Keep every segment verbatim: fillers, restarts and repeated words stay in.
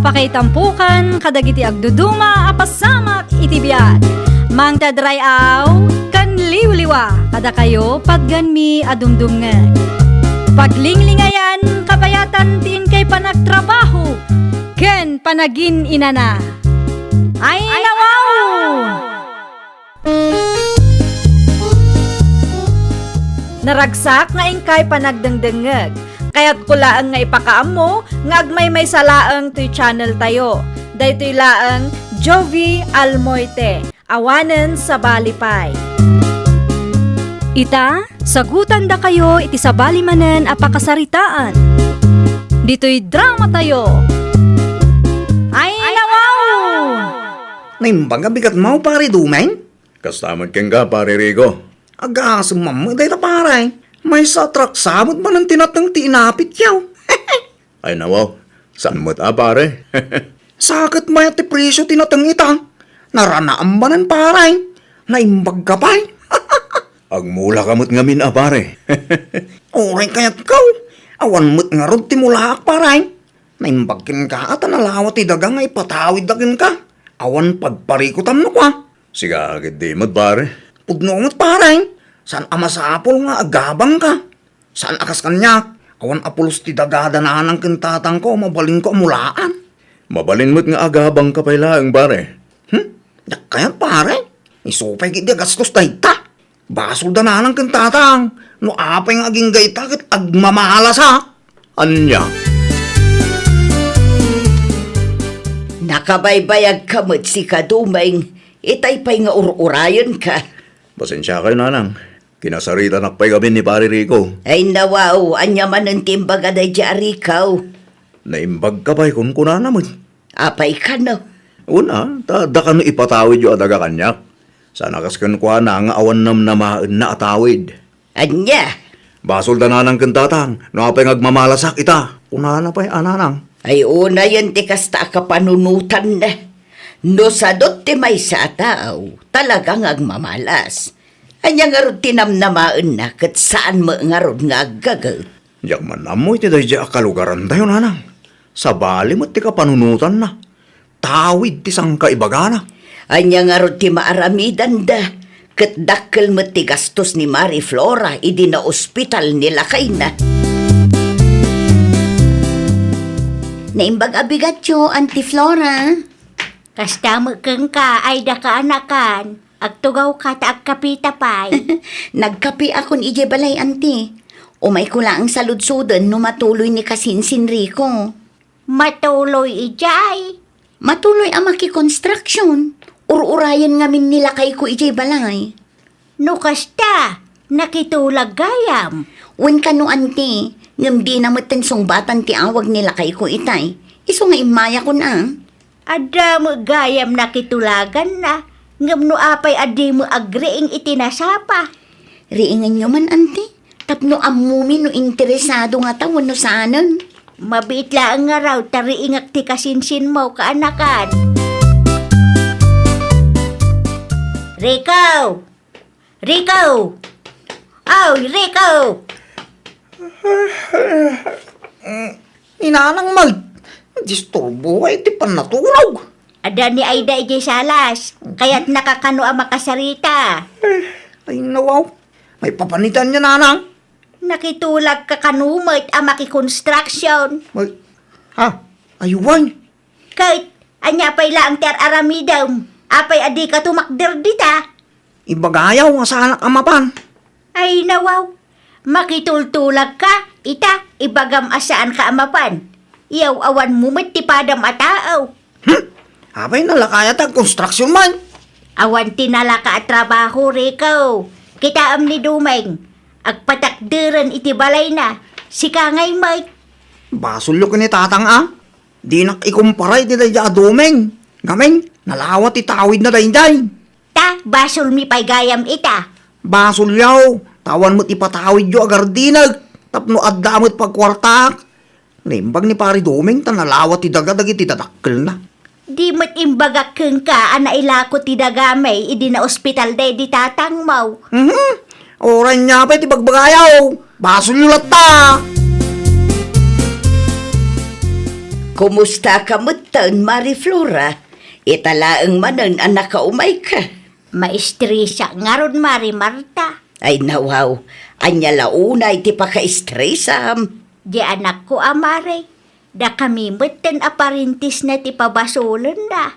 Pakaitampokan kadagiti agduduma a pasamak iti biag. Mangted ray-aw ken liwliwa kadakayo patganmi a dumdumngeg. Paglinglingayan kabayatan ti inkay panagtrabaho ken panagin-inana. Ay, nawaw! Naragsak nga inkay panagdengdengngeg. Kayatko laeng nga ipakaammo nga agmaymaysa laeng toy channel tayo. Daytoy laeng Jovie Almoite, awanen sabali pay. Ita, sagutandakayo iti sabali manen a pakasaritaan. Ditoy drama tayo. Ay, nawaw! Naimbag a bigat maw, Pare Dumeng? Kasta met kenka, Pare Rico. Agasem man met dayta, pare. Maysa a traksa met manen ti nateng ti inapityo. Ay, nawaw. Saan met a, pare? Sa ket mayat ti presio ti nateng ita. Naranaam manen, pare. Naimbagka pay. Agmulaka met ngamin a, pare. Uray kayatko. Awan met ngarud ti mulaak, pare. Naimbag kenka a ta nalawa ti daga nga ipatawidda kenka. Awan pagparikutam no kua. Sika ketdi met, pare. Pudno met, pare. Saan a masapul nga agabangka. Saan a kas kaniak. Awan a pulos ti daga da nanang ken tatangko a mabalinko a mulaan. Mabalin met nga agabangka pay laeng, pare. Hmm? Diak kayat, pare. Isu pay ketdi a gastos dayta. Basol da nanang ken tatang, no apay nga agingga ita ket agmamalasak. Ania? Nakabaybayagka met sika, Dumeng, itay pay nga ur-urayenka. Pasensiakayo, nanang. Kinasaritanak pay ngamin ni Pare Rico. Ay, nawaw, ania manen ti imbaga daydiay a Rico? Naimbagka pay kunkunana met. Apay kano? Una, ta adda kano ipatawidyo a daga kaniak. Saan a kas kenkuana nga awan namnamaenna a tawid. Ania? Basol da nanang ken tatang, no apay nga agmamalasak ita. Kunana pay a nanang. Ay, unayen ti kasta a kapanunotanna. No sadut ti maysa a tao, talaga nga agmamalas. Ania ngarud ti namnamaenna ket saan met ngarud nga aggaget? Diak man ammo iti daydiay a kalugarantayo, nanang. Sabali met ti kapanunotanna. Tawid ti sangkaibagana. Ania ngarud ti maaramidanda? Ket dakkel met ti gastos ni Mari Flora idi naospital ni lakayna. Naimbag a bigatyo, Auntie Flora. Kasta met kenka, Aida, kaanakan. Agtugawka ta agkapita pay. Nagkapiakon idiay balay, Auntie. Umayko laeng saludsoden no matuloy ni kasinsin Rico. Matuloy idiay? Matuloy a makikonstruction. Ur-urayen ngamin ni lakayko idiay balay. No kasta, nakitulag gayam. Wen kano, Auntie, ngem dina metten sungbatan ti awag ni lakayko itay. Isu nga immayakon a. Adda met gayam nakitulaganna, ngem no apay a dimo agriing iti nasapa? Riingenyo man, Auntie, tapno ammomi no interesado ngata wenno sanen. Mabiit laeng ngarud ta riingak ti kasinsinmo, kaanakan. Rico! Rico! Oy, Rico! Inanang, Mag. Disturbo iti pannatulog. Adda ni Aida idiay salas. Kayatnaka kano a makasarita. Ay, nawaw. Maipapanitan niya, nanang. Nakitulagka kano met a makikonstruction. Ay, ha? Ay, wen. Ket, ania pay laeng ti ar-aramidem? Apay a dika tumakder dita? Ibagayo nga saanak a mapan. Ay, nawaw. Makitultulagka, ita, ibagam a saanka a mapan. Iyaw-awanmo met ti padam a tao. Hmm? Apay nalaka aya ti agkonstruction man? Awan ti nalaka a trabaho, Rico. Kitaem ni Dumeng. Agpatakderen iti balayna. Sika ngay met. Basolyo ken ni Tatang a. Dinak ikumpara iti daydiay a Dumeng. Ngamin, nalawa ti tawidna daydiay. Ta, basolmi pay gayam ita. Basolyo, ta awan met ipatawidyo a gardinek, tapno adda met pagkuartaak. Naimbag ni Pari Dumeng ta nalawa ti daga dagiti dadakkelna. Di met imbagak kenka a nailako ti dagami idi naospital daydi tatangmo. Mhm. Uray nia pay ti bagbagayo. Basolyo latta. Kumusta ka metten, Mari Flora? Ita laeng manen a nakaumayka. Maestresak ngarud, Mari Marta. Ay, nawaw, ania la unay ti pakaestresam? Di anakko a Mari, dakami metten a parentesna ti pabasolenda.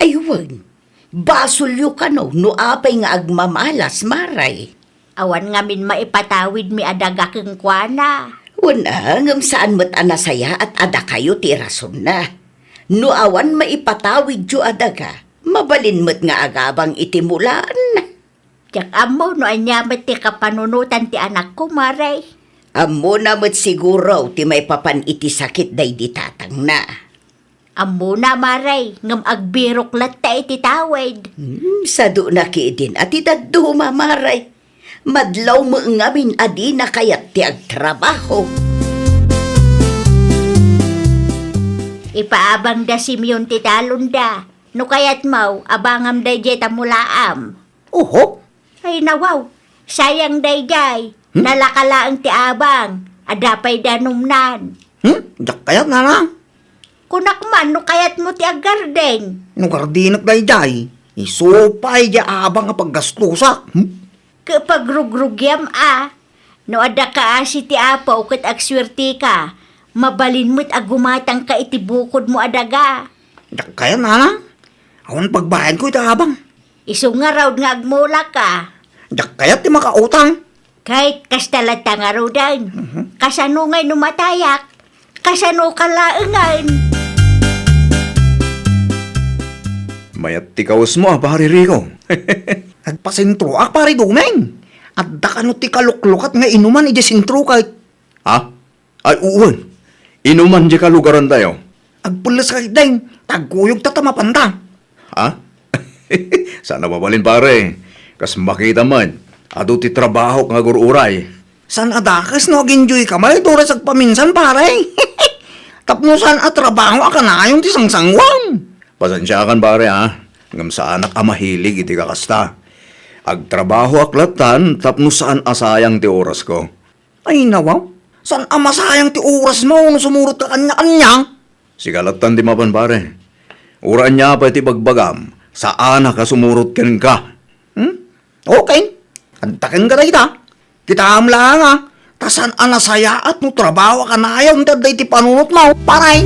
Ay, wen, basolyo kano no apay nga agmamalas, Mari. Awan ngamin maipatawidmi a daga kenkuana. Wen a, ngem saan met a nasayaat a dakayo ti rasonna. No awan maipatawidyo a daga, mabalin met nga agabang iti mulaan. Diak ammo no ania met ti kapanunotan ti anakko, Mari. Ammona met siguro ti maipapan iti sakit daydi tatangna. Ammona, Mari, ngem agbirok latta iti tawid. Hmm, sadona ketdin a ti dadduma, Mari. Madlaw met ngamin a dina kayat ti agtrabaho. Ipaabangda Simeon ti talonda. No kayatmo, abangam daydiay ta mulaam. Oho. Ay, nawaw. Sayang daydiay. Hmm? Nalaka laeng ti abang. Adda pay danumnan. Hmm? Diak kayat, nanang. Kunak man no kayatmo ti aggarden. No gardenek daydiay, isu pay diay abang a paggastusak. Hmm? Ket pagrugrugiam a. No adda kaasi ti apo ket agsuerteka, mabalin met a gumatangka iti bukodmo a daga. Diak kayat, nanang. Awan pagbayadko iti abang. Isu ngarud nga agmulaka. Diak kayat ti makautang. Ket kasta latta ngaruden. Mhm. Kasano ngay no matayak? Kasano ka laengen? Mayat ti kawesmo a, Pari Rico. Agpasentroak, Pari Doming. Adda kano ti kaluklukat nga inuman idiay sentro ket. Ha? Ay, wen. Inuman diay kalugarantayo. Agpelles ka ketdin, ta agkuyogta ta mapanta. Ha? Saan a mabalin, pare. Kas makita met, adu ti trabahok nga agur-uray. Saan a dakes no ag-enjoy ka met, oras agpaminsan, pare. Tapno saan a trabaho a kanayon ti sangsanguam. Pasensiakan, pare, ha? Ngem saanak a mahilig iti kakasta. Agtrabahoak lattan tapno saan a sayang ti orasko. Ay, nawaw. Saan a masayang ti orasmo no sumurotka kaniakaniak? Sika lattan ti mapan, pare. Uray ania pay ti bagbagam, saanak a sumurot kenka. Hmm? Okay. Adda kenka dayta. Kitaem laeng a, ta saan a nasayaat no trabaho a kanayon ti adda iti panunotmo, pare.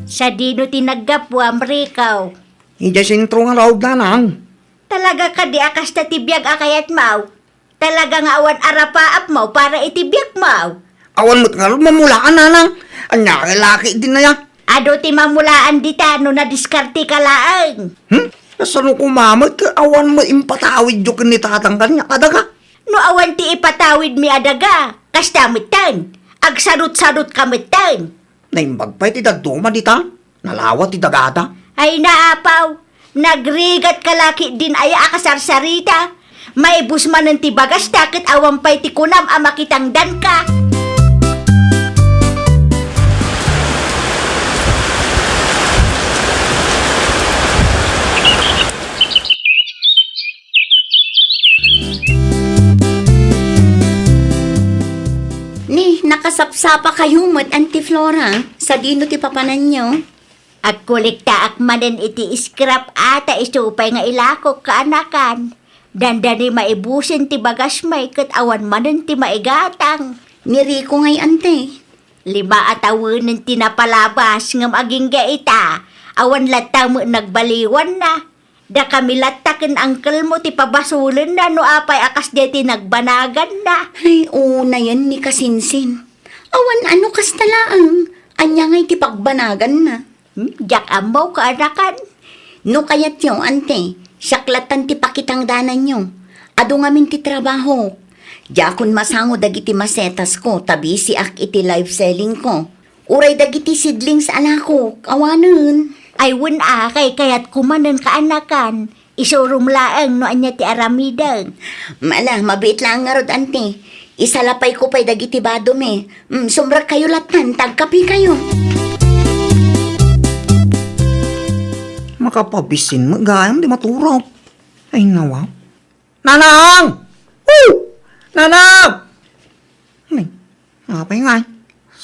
Sadino ti naggapuam, Rico? Idiay sentro ngarud, nanang. Talaga kadi a kasta ti biag a kayatmo? Talaga nga awan arapaapmo para iti biagmo? Awan met ngarud mamulaan, nanang. Ania kay laki dinaya? Adu ti mamulaan dita no nadiskarteka laeng. Hmm? Kasano koma met ket awan met impatawidyo ken ni tatang kaniak a daga? No awan ti ipatawidmi a daga, kasta metten. Agsadutsadutka metten. Naimbag pay ti dadduma dita. Nalawa ti dagada. Ay, naapaw! Nagrigat ka la ketdin aya a kasarsarita. Maibus manen ti bagasta ket awan pay ti kunam a makitangdanka. Ni, nakasapsapa kayo met, Auntie Flora. Sadino ti papananyo? Agkolektaak manen iti scrap a ta isu pay nga ilakok, kaanakan. Dandani maibusen ti bagasmi ket awan manen ti maigatang. Ni Rico ngay, Auntie. Lima a tawenen ti napalabas ngem agingga ita, awan latta met nagbaliwanna. Dakami latta ken angkelmo ti pabasolenna no apay a kasdiay ti nagbanaganna. Ay, unayen ni kasinsin. Awan a no kasta laeng, ania ngay ti pagbanaganna? Hmm, diak ammo, kaanakan. No kayatyo, Auntie, siak lattan ti pakitangdananyo. Adu ngamin ti trabaho. Diakon masango dagiti masetasko ta bisiak iti live sellingko. Uray dagiti seedlings a lakok, awanen. Ay, wen a, kaykayatko manen, kaanakan. Isurom laeng no ania ti aramidek. Ala, mabiit laeng ngarud, Auntie. Isalapayko pay dagiti badomi. Mm, sumrekkayo lattan, ta agkapekayo. Makapabisin met gayam ti maturog. Ay, nawa. Nanang! Oh! Nanang! Ay, apay ngay?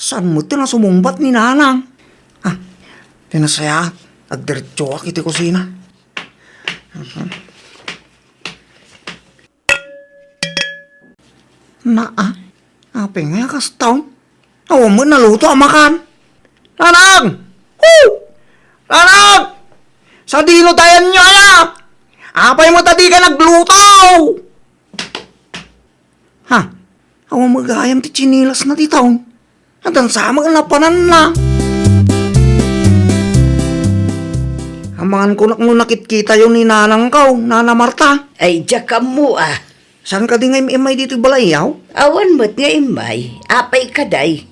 Saan met ti nasumungbat ni Nanang? Ah, ti nasayaat, agdiretsoak iti kusina. Mhm. Naa, apay nga kasta? Awan met naluto a makan. Nanang! Hu! Nanang! Sadino tayan nyo aya? Apay mo ta di ka nagluto? Ha? Awan met gayam ti tsinilasna dita. Addan sa met napananna. Amangan ko nak no nakitkitayo ni Nanangko, Nana Marta. Ay, diak ammo, ah. Saan kadi nga im-immay ditoy balay, yaw? Awan met nga immay. Apay kadi?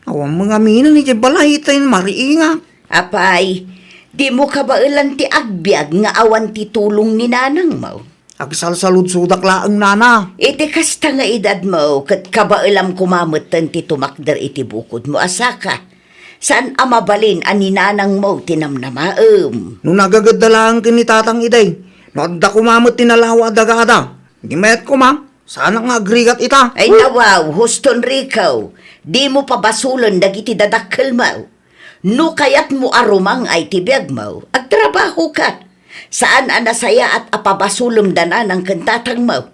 Awan met nga aminen idiay balay, tay mariingak. Apay, dimo kabaelan ti agbiag nga awan ti tulong ni Nanangmo? Agsalsaludsodak laeng, Nana. Iti kasta nga edadmo, ket kabaelam koma metten ti tumakder iti bukodmo a saka. Saan a mabalin a ni Nanangmo ti namnamaem. No nagagedda laeng ken ni Tatang idi, no adda koma met ti nalawa a dagada, di mayat koma, saanak nga agrigat ita. Ay, nawaw, husto, Enrico, dimo pabasolen dagiti dadakkelmo. No kayatmo a rumang-ay ti biagmo, agtrabahoka. Saan a nasayaat a pabasolem da Nanang ken Tatangmo.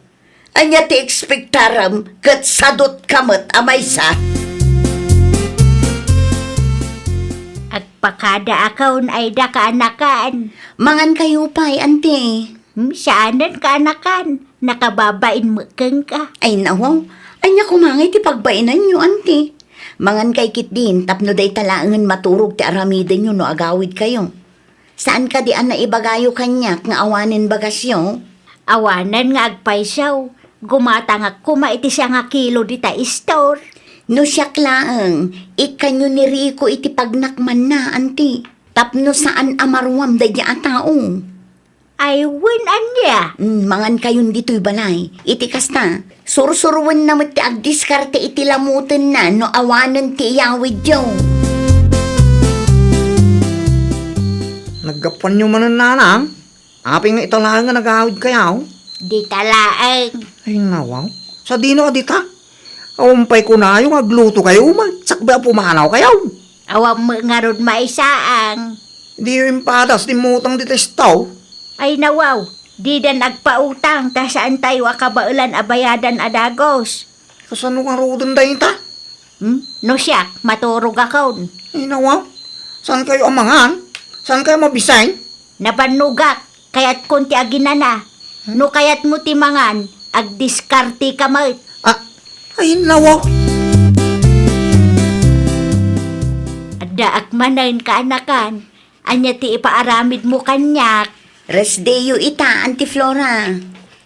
Ania ti ekspektarem ket sadutka met a maysa? Agpakadaakon, Aida, kaanakan. Mangankayo pay, anti. Hmm, saanen, kaanakan. Nakababain met kenka. Ay, nawaw. Ania koma ngay ti pagbainanyo, anti? Mangankay ketdin tapno dayta laengen maturog ti aramidenyo no agawidkayo. Saan kadi a naibagayo kaniak nga awanen bagasyo? Awanen nga agpayso. Gumatangak koma iti siango a kilo dita store. No siak laeng, ikkanyo ni Rico iti pagnakmanna, anti. Tapno saan a maruam daydiay a tao. Ay, wen, ania? Mm, mangankayon ditoy balay. Iti kasta, sursuroenna met ti agdiskarte iti lamutenna no awanen ti iyawidyo. Naggapuanyo manen, Nanang? Apay nga ita laeng nga nagawidkayo? Dita laeng. Ay, nawaw. Sadino a dita? Awan pay kunayo nga aglutokayo man, sakbay a pumanawkayo. Awan met ngarud maisaang. Diyo impadas ti immutang dita store? Ay, nawaw, didan agpautang ta saantayo a kabaelan a bayadan a dagus. Kasano ngaruden dayta? Hmm? No siak, maturogakon. Ay, nawaw, saankayo a mangan? Saankayo a mabisay? Nabannogak. Kayatkon ti aginana. No kayatmo ti mangan, agdiskarteka met. Ah, ay, nawaw. Addaak manen, kaanakan. Ania ti ipaaramidmo kaniak? Rest day-yo ita, Auntie Flora.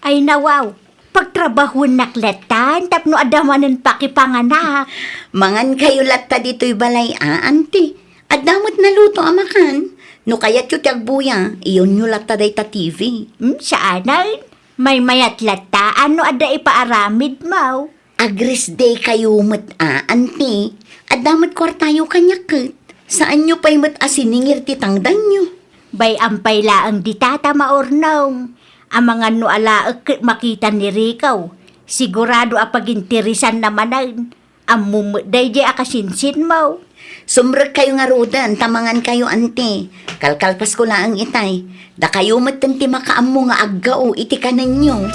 Ay, nawaw. Pagtrabahuennak lattan tapno adda manen pakipanganak. Mangankayo latta ditoy balay a, anti. Adda met naluto a makan. No kayatyo ti agbuya, iyonyo latta dayta T V. Hmm, saanen. Maymayat lattan no adda ipaaramidmo. Ag-rest day kayo met a, anti. Adda met kuartayo kaniak ket. Saanyo pay met a siningir ti tangdanyo. Bay-am pay laeng dita ta maurnong. Amangan no alaek ket makita ni Rico. Sigurado a paginteresanna manen. Ammom met daydiay a kasinsinmo. Sumrekkayo ngaruden ta mangankayo, anti. Kalkalpasko laeng itay. Dakayo metten ti makaammo nga aggao iti kanenyo.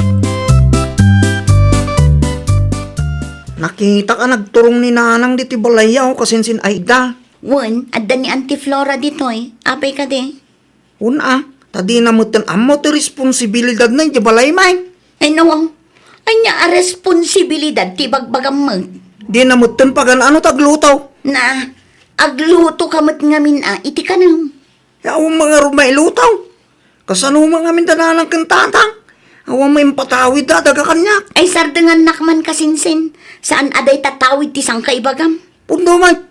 Nakitak a nagturong ni Nanang ditoy balayyo, kasinsin Aida. Wen, adda ni Auntie Flora ditoy. Apay kadi? Wen a, ta dina metten ammo ti responsibilidadna idiay balaymi. Ay, nawaw. Ania a responsibilidad ti ibagbagam met? Dina metten pagan-ano ta agluto. Na, aglutoka met ngamin a iti kanem. Ya, awan met ngarud mailuto. Kasano met ngamin da Nanang ken Tatang? Awan met impatawidda a daga kaniak. Ay, sardengannak man, kasinsin. Saan a dayta tawid ti sangkaibagam. Pudno met.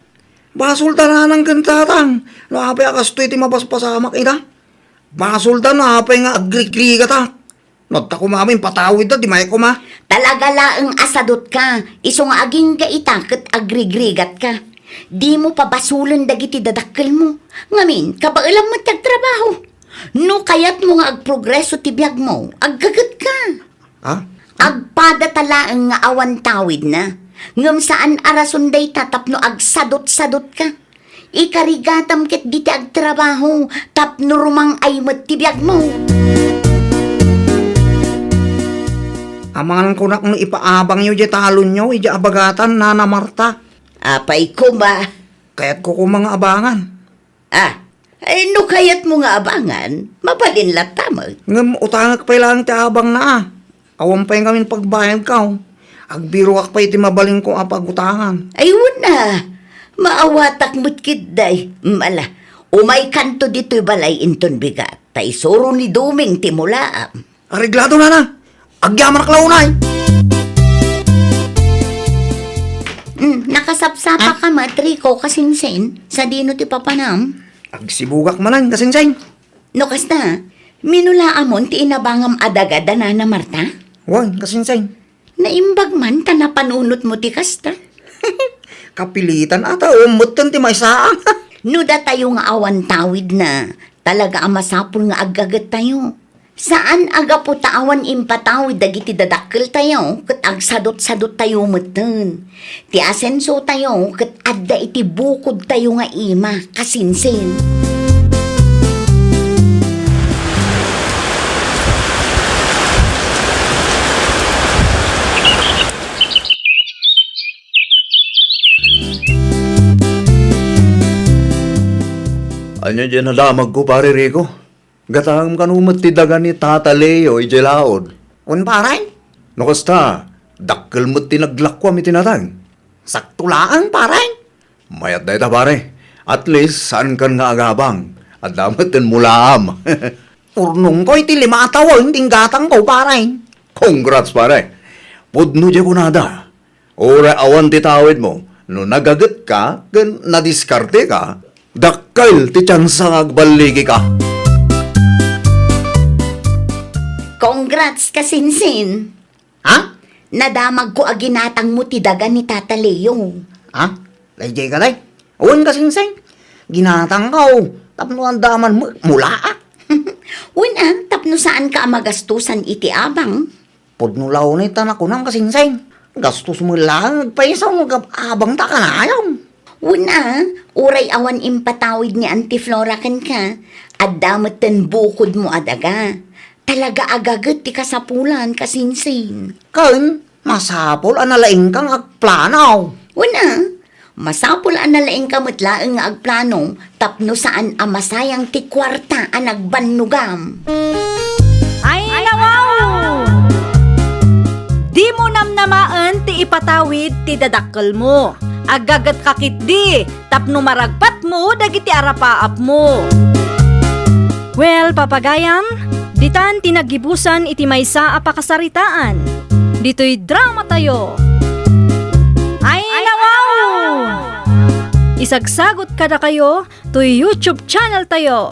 Basolda Nanang ken Tatang no apay a kastoy ti mapaspasamak ida. Basolda no apay nga agrigrigatak. No adda koma met impatawidda, di maikoma. Talaga laeng a sadutka, isu nga agingga ita ket agrigrigatka. Dimo pabasolen dagiti dadakkelmo. Ngamin, kabaelam met ti agtrabaho. No kayatmo nga agprogreso ti biagmo, aggagetka. Ha? Agpadata laeng nga awan tawidna. Ngem saan a rason dayta tapno agsadut-sadutka. Ikarigatam ketdi ti agtrabaho tapno rumang-ay met ti biagmo. Amangan kunak no ipaabangyo diay talonyo idiay abagatan, Nana Marta. Apay koma? Kayatko koma nga abangan. Ah, ay, no kayatmo nga abangan, mabalin latta met. Ngem utangek pay laeng ti abangna, a. Awan pay ngamin pagbayadko. Agbiroak pay iti mabalinko a pagutangan. Ay, wen a. Maawatak met ketdi. Mala, umaykanto ditoy balay inton bigat, ta isuro ni Doming ti mulaam. Areglado, nana. Agyamanak la unay. Mm, nakasapsapa Ah? ka met, Rico, kasinsin, sadino ti papanam? Agsibugak manen, kasinsin. No kasta, minulaamon ti inabangam a daga da Nana Marta? Wen, kasinsin. Naimbag man ta napanunotmo ti kasta. Kapilitan a ta, ummetten ti maysa. No datayo nga awan tawidna, talaga a masapul nga aggagettayo. Saan a gapu ta awan impatawid dagiti dadakkeltayo ket agsadut-saduttayo metten. Ti asensotayo ket adda iti bukodtayo nga ima, kasinsin. Ania diay nadamagko, Pare Rico? Gatangem kano met ti daga ni Tata Leo idiay laod? Wen, pare. No kasta, dakkel met ti naglakuam iti nateng. Sakto laeng, pare. Mayat dayta, pare. At least, saankan nga agabang. Adda met ti mulaam. Urnongko iti lima a tawen ti inggatangko, pare. Congrats, pare. Pudno diay kunada. Uray awan ti tawidmo, no nagagetka ken nadiskarteka, dakkel ti tiansa nga agballigika. Congrats, kasinsin. Ha? Nadamagko a ginatangmo ti daga ni Tata Leo. Ha? Daydiay ka, day? Wen, kasinsin. Ginatangko tapno adda man mu-, mulaak. Wen a, tapno saanka a magastusan iti abang. Pudno la unay ta nakunam, kasinsin. Gastos met laeng agpayso no agab-abangta kanayon. Wen a, uray awan impatawid ni Auntie Flora kenka, adda metten bukodmo a daga. Talaga a gaget ti kasapulan, kasinsin. Ken, masapul a nalaingka nga agplano. Wen a, masapul a nalaingka met laeng nga agplano tapno saan a masayang ti kuarta a nagbannogam. Ay, nawaw! Dimo namnamaen ti ipatawid ti dadakkelmo. Aggagetka ketdi tapno maragpatmo dagiti arapaapmo. Well, papagayam, ditan ti naggibusan iti maysa a pakasaritaan. Ditoy dramatayo. Ay, nawaw! Isagsagot kadakayo toy YouTube channel tayo,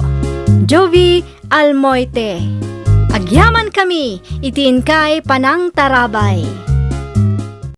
Jovie Almoite. Agyamankami iti inkay panangtarabay.